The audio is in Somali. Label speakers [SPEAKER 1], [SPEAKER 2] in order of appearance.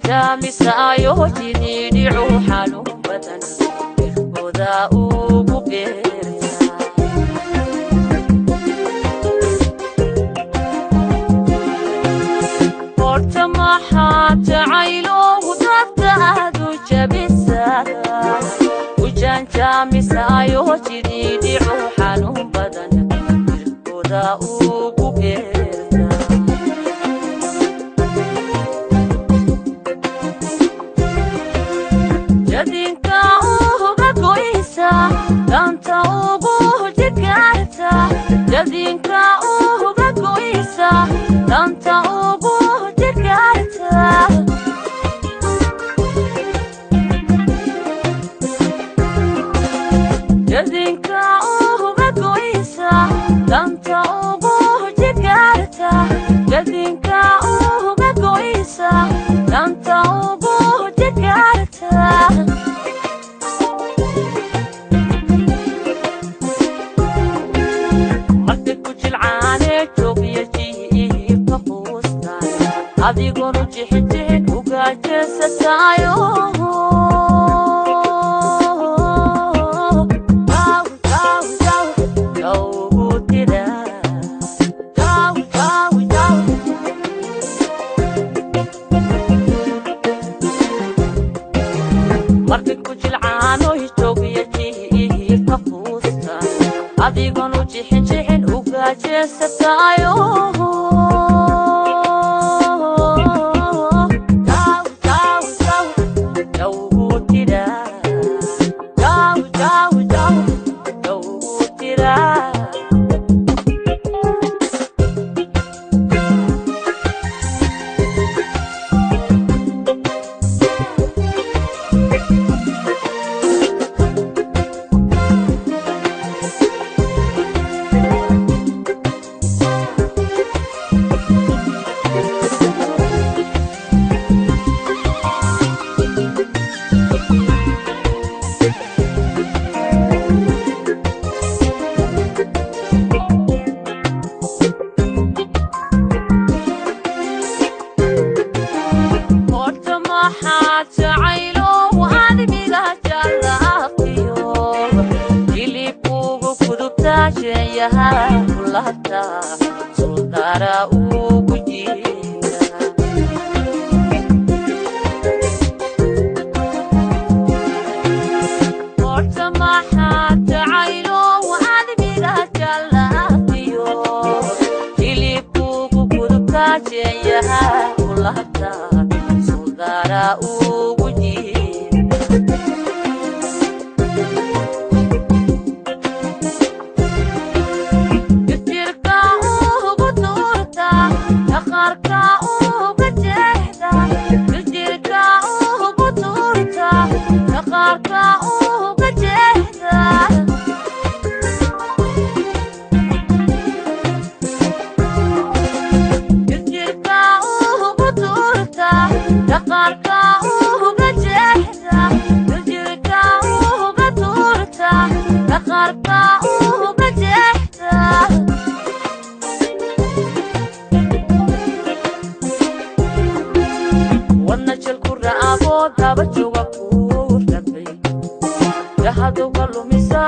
[SPEAKER 1] Jaanjaamisaayo jidhiidhicu xanuun badan jirkooda ugu beerta. Horta maxaa jacayloogu dabta aad u jabisaa, u jaanjaamisaayo jidhiidhicu xanuun badan jirkooda ugu beerta? Jadinka uga goysa, danta ugu jigaarta. Jadinka uga goysa, danta ugu jigaarta. Jadinka uga goysa, danta ugu jigaarta. Jadinka uga goysa, danta ugu jigaarta. Markay ku jilcaane joogiya jiibka quustaan, adigoonu jixinjixin ugajeesataayo. Jaw, jaw, jaw, jawgu tiraa. Jaw, jaw, jaw. Markay ku jilcaano joogiya jiibka quustaan, adigoonu jixinjixin ugajeesataayo. Jaw, jaw, jaw, jawgu tiraa. Jaw, jaw, jaw, jawgu tiraa. Horta maxaa jacaylow admiga jallaaqiyo jilibkuugu gudubtaa, sheeyaha kulabta suldara ugu jiida? Horta maxaa jacaylow admiga jallaaqiyo jilibkuugu gudubtaa, sheeyaha kulabta suldara ugu jiida? Jirjirka ugu tuurta, dhaqaarka uga jeexda. Jirjirka ugu tuurta, dhaqaarka uga jeexda. Jirjirka ugu tuurta, dhaqaarka uga jeexda. Jirjirka uga tuurta, dhaqaarka uga jeexda. Wadna jalku ra'abo daba jooga kuu rabay, jahaduga lumisa.